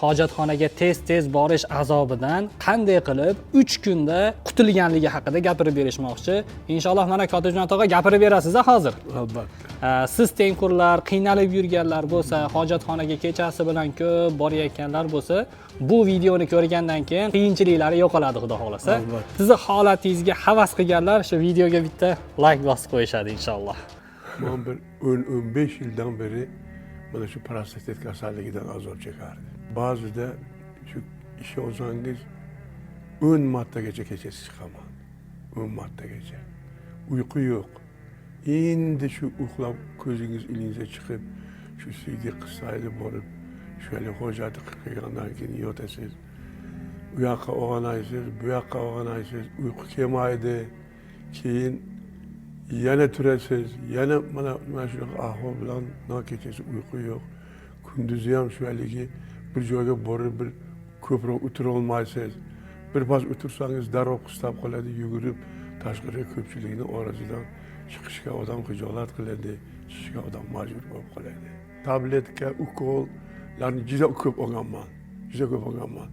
Hojatxonaga tez-tez borish azobidan qanday qilib 3 kunda qutulganligi haqida gapirib berishmoqchi. Inshaalloh, mana, Kotibjon tog'a, gapirib berasiz hozir. Albatta. Siz tengqurlar, qiynalib yurganlar bo'lsa, hojatxonaga kechasi bilan ko'p borayotganlar bo'lsa, bu videoni ko'rgandan keyin qiyinchiliklari yo'qoladi, xudo xohlasa. Albatta. Sizni holatingizga havas qilganlar shu videoga bitta layk bosib qo'yishadi inshaalloh. Man bir 10-15 yildan beri mana shu prostatit kasalligidan azob chekardim. Ba'zida shu ishonsangiz, 10 martagacha kechasi chiqaman. 10 martagacha. Uyqu yo'q. Endi shu uxlab ko'zingiz ilinsa chiqib, shu siydik qistaydi, borib shu hali hojatni qilib kelgandan keyin yotasiz. U yoqqa og'anaysiz, bu yoqqa og'anaysiz, uyqu kelmaydi. Keyin yana turasiz, yana mana shunaqa ahvol bilan na kechasi uyqu yo'q, kunduzi ham shu haligi bir joyga borib bir ko'proq o'tirolmaysiz. Birpas o'tirsangiz, darrov qistab qoladi, yugurib tashqariga ko'pchilikni orasidan chiqishga odam xijolat qiladi, chiqishga odam majbur bo'lib qoladi. Tabletka, ukollarni juda ko'p olganman, juda ko'p olganman.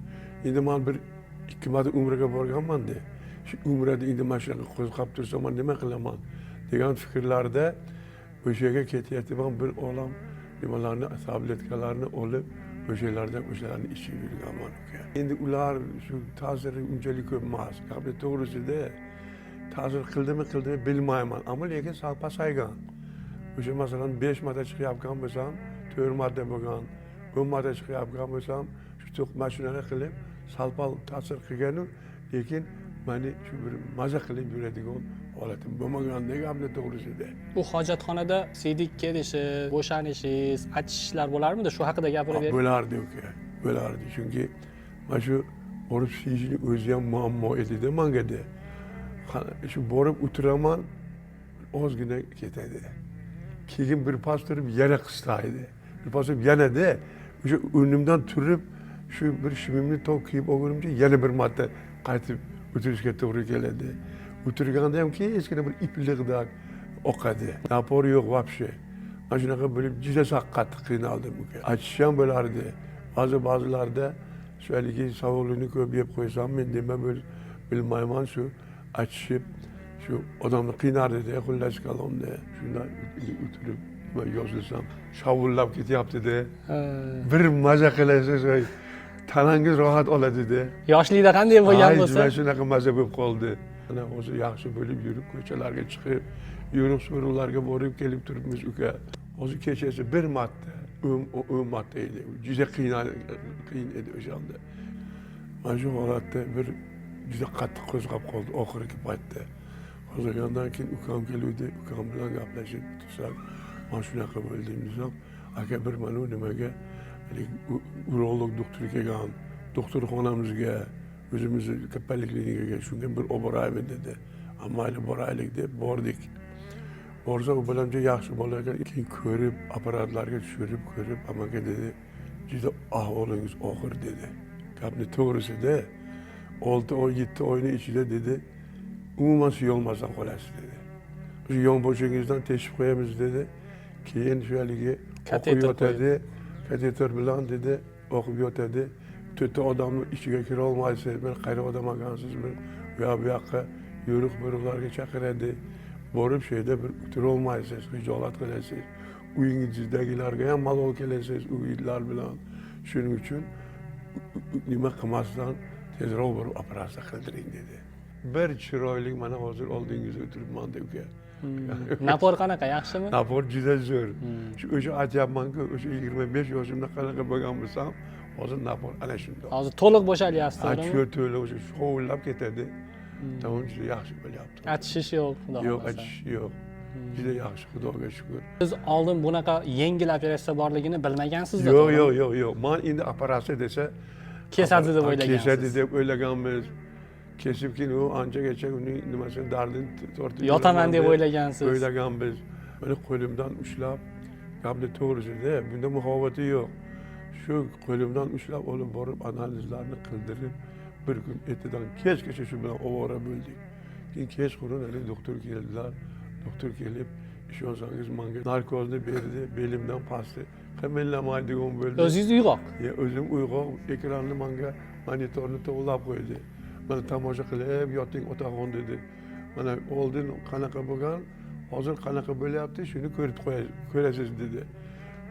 Endi man bir ikki marta umraga borganmanda, shu umrada endi mana shunaqa qo'zg'ab tursam, man nima qilaman degan fikrlarda o'sha yerga ketyapman, bir olam nimalarni, tabletkalarni olib, o'shalardan o'shalarni ichib yurganman, uka. Endi ular shu ta'siri unchalik ko'p emas, gapni to'g'risida. Ta'sir qildimi bilmayman, ammo lekin sal pasaygan. O'sha, masalan, 5 marta chiqayotgan bo'lsam, 4 marta bo'lgan, 10 marta chiqayotgan bo'lsam, shu mana shunaqa qilib sal pal ta'sir qilganu, lekin mani shu bir maza qilib yuradigan holatim bo'lmaganda, gapni to'g'risida. U hojatxonada siydik kelishi, bo'shanishingiz, achishishlar bo'larmidi? Shu haqida gapirib bering. Bo'lardi, uka, bo'lardi. Chunki mana shu borib siyishni o'zi ham muammo edida mangada. Shu borib o'tiraman, ozgina ketadi, keyin bir pas turib yana qistaydi, bir pas turib yanada o'sha o'rnimdan turib, shu bir shimimni top kiyib olgunimcha yana bir marta qaytib o'tirishga to'g'ri keladi. O'tirganda ham kichkina bir ipliqdak oqadi, напор yo'q вообще. Mana shunaqa bo'lib juda qattiq qiynaldim, uka. Achish ham bo'lardi ba'zi ba'zilarda. Shu haligi sovuqlikni ko'p yeb qo'ysam, men nima bilmayman, shu achishib, shu odamni qiynardida. Xullas kalomda, shundan o'tirib nima yozilsam, shovullab ketyaptida. Bir maza qilasiz, voy, tanangiz rohat oladida. Yoshlikda qanday bo'lgan Ay, bo'lsa, mana shunaqa maza bo'lib qoldi. Mana hozir yaxshi bo'lib yurib, ko'chalarga chiqib yurib, so'rovlarga borib kelib turibmiz, uka. Hozir kechasi bir marta, 10 marta edi, juda qiyin edi o'shanda. Mana shu holatda bir juda qattiq qo'zg'ab qoldi oxirgi paytda. Qo'zg'agandan keyin ukam keluvdi, ukam bilan gaplashib tursak, man shunaqa bo'ldim desam, aka, bir mana u nimaga, haligi urolog doktor kelgan doktorxonamizga, o'zimizni poliklinikaga, shunga bir olib boraymi dedi. "A, mayli, boraylik", deb bordik. Borsa, u bilan juda yaxshi bola ekan. Keyin ko'rib, apparatlarga tushirib ko'rib, "Amaki", dedi, "juda ahvolingiz og'ir", dedi. Gapni to'g'risida, 6 oy, 7 oyni ichida, dedi, "umuman siyolmasdan qolasiz", dedi. "O'sha yonboshingizdan teshib qo'yamiz", dedi. Keyin shu haligi oqib Kateter. yotadi kateter bilan, dedi, oqib yotadi. To'rtta odamni ichiga kirolmaysiz, bir qari odam ekansiz, bir u yoq bu yoqqa yo'riq bo'riqlarga chaqiradi, borib shu yerda bir o'tirolmaysiz, xijolat qilasiz, uyingizdagilarga ham malol kelasiz u hidlar bilan. Shuning uchun nima qilmasdan tezroq borib operatsiya qildiring", dedi. Bir chiroyli, mana hozir oldingizda o'tiribman, uka. Напор qanaqa, yaxshimi? Напор juda zo'r. Shu o'sha aytyapmanku, o'sha 25 yoshimda qanaqa bo'lgan bo'lsam, hozir напор ana shundoq. Hozir to'liq bo'shalyapsiz, to'g'rimi? Shu to'liq, o'sha shovullab ketadi. Tamom, juda yaxshi bo'lyapti. Achishish yo'q, xudo Yo'q, xohlasa. Achish yo'q, juda yaxshi, xudoga shukur. Siz oldin bunaqa yengil operatsiya borligini bilmagansiz. Yo'q, yo'q, yo'q, yo'q. Man endi operatsiya desa, Kesadi deb o'ylagansiz. Kesadi deb o'ylaganmiz. Kesib, keyin u anchagacha uning nimasini, dardini tortib Yotaman yuraman deb o'ylagansiz. o'ylaganmiz. Mani qo'limdan ushlab, gapni to'g'risida, bunda muhovati yo'q, shu qo'limdan ushlab olib borib, analizlarni qildirib, bir kun ertadan kechgacha shu bilan ovora bo'ldik. Keyin kechqurun haligi doktor keldilar. Doktor kelib, ishonsangiz, manga narkozni berdi, belimdan pasti. Qimirlamaydigan bo'ldi. O'zingiz uyg'oq. Ya, o'zim uyg'oq, ekranni manga, monitorni to'g'irlab qo'ydi. Mana, tomosha qilib yoting, otaxon, dedi. Mana oldin qanaqa bo'lgan, hozir qanaqa bo'lyapti, shuni ko'rib ko'rasiz, dedi.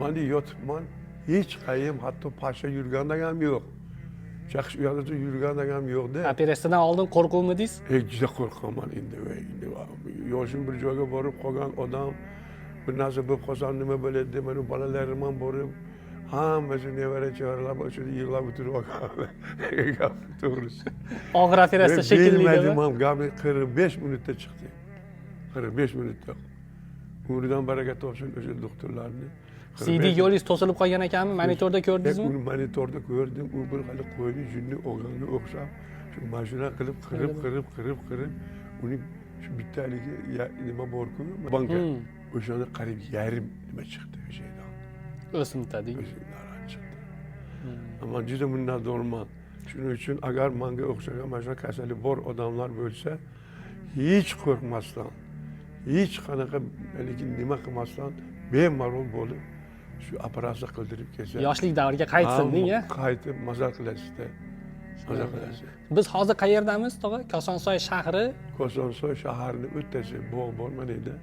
Man yotibman, hech qayim, hatto pasha yurganda ham yo'q, chaqish u yoqda yurganda ham yo'qda. Operatsiyadan oldin qo'rquvmidingiz? E, juda qo'rqaman endi. Voy, endi yoshim bir joyga borib qolgan odam, bir narsa bo'lib qolsam nima bo'ladi deb, mana bolalarim ham borib, hammasi, nevara chavaralar o'sha yerda yig'lab o'tirib olgan, gap to'g'risi. Og'ir operatsiya shekilli. Bilmadim ham gapni, 45 minutda chiqdi, 45 minutda. Umridan baraka topsin o'sha doktorlarni. Siydik yo'lingiz to'silib qolgan ekanmi, monitorda ko'rdingizmi? Uni monitorda ko'rdim. U bir hali qo'yni junni olganga o'xshab, shu mana shunaqa qilib qirib, qirib, qirib, qirib, uni shu bittaligi nima borku, banka, o'shani qariyb yarim nima chiqdi o'sha yerdan. O'simta deng. O'sha chiqdi. Man juda minnatdorman. Shuning uchun agar manga o'xshagan mana shunaqa kasali bor odamlar bo'lsa, hech qo'rqmasdan, hech qanaqa haligi nima qilmasdan, bemalol bo'lib shu operatsiya qildirib kelsa, yoshlik davriga qaytsin deng, a. Hamma qaytib maza qilasizda, maza qilasiz. Biz hozir qayerdamiz, tog'a? Kosonsoy shahri. Kosonsoy shaharni o'rtasi bog' bor mana yerda.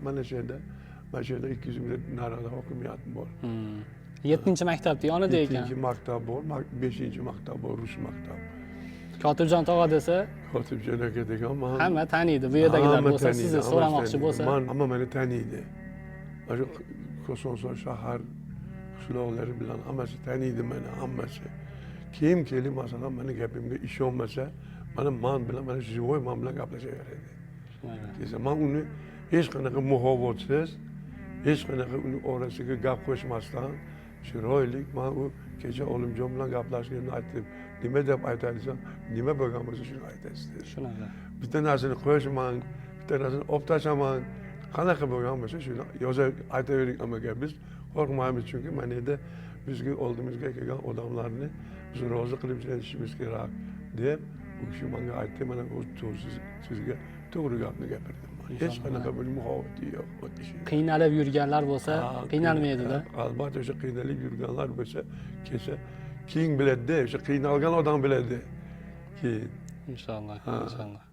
Mana shu yerda, mana shu yerda 200 metr narida hokimiyat bor. Yettinchi maktabni yonida ekan. Yettinchi maktab bor, beshinchi maktab bor, rus maktab. Kotibjon tog'a desa, Kotibjon aka degan man hamma taniydi bu yerdagilar hamma bo'lsa, taniydi, sizni hammasi so'ramoqchi taniydi. bo'lsa. Man, hamma meni taniydi. Mana shu Kosonsoy shahar qishloqlari bilan hammasi taniydi meni, hammasi. Kim kelib, masalan, mani gapimga ishonmasa, mana man bilan, mana живой man bilan gaplashaveradi desa, man uni hech qanaqa muhovatsiz, hech qanaqa uni orasiga gap qo'shmasdan, chiroyli, man u kecha Olimjon bilan gaplashganimda aytdim, nima deb aytadi desam, nima bo'lgan bo'lsa shuni aytasiz, dedi. Shunaqa. Bitta narsani qo'shmang, bitta narsani olib tashlamang, qanaqa bo'lgan bo'lsa shuni yoza aytavering amaga, biz qo'rqmaymiz, chunki mana yerda bizga oldimizga kelgan odamlarni biz rozi qilib jo'natishimiz kerak, deb u kishi manga aytdi. Mana sizga to'g'ri gapni gapirdim man. Hech qanaqa bir muhovati yo'q bu ishida. Qiynalib yurganlar bo'lsa, Ha, qiynalmaydida. Albatta, o'sha qiynalib yurganlar bo'lsa, kelsa, keyin biladida, o'sha qiynalgan odam biladi keyin. Inshaalloh. Ha. Inshaalloh.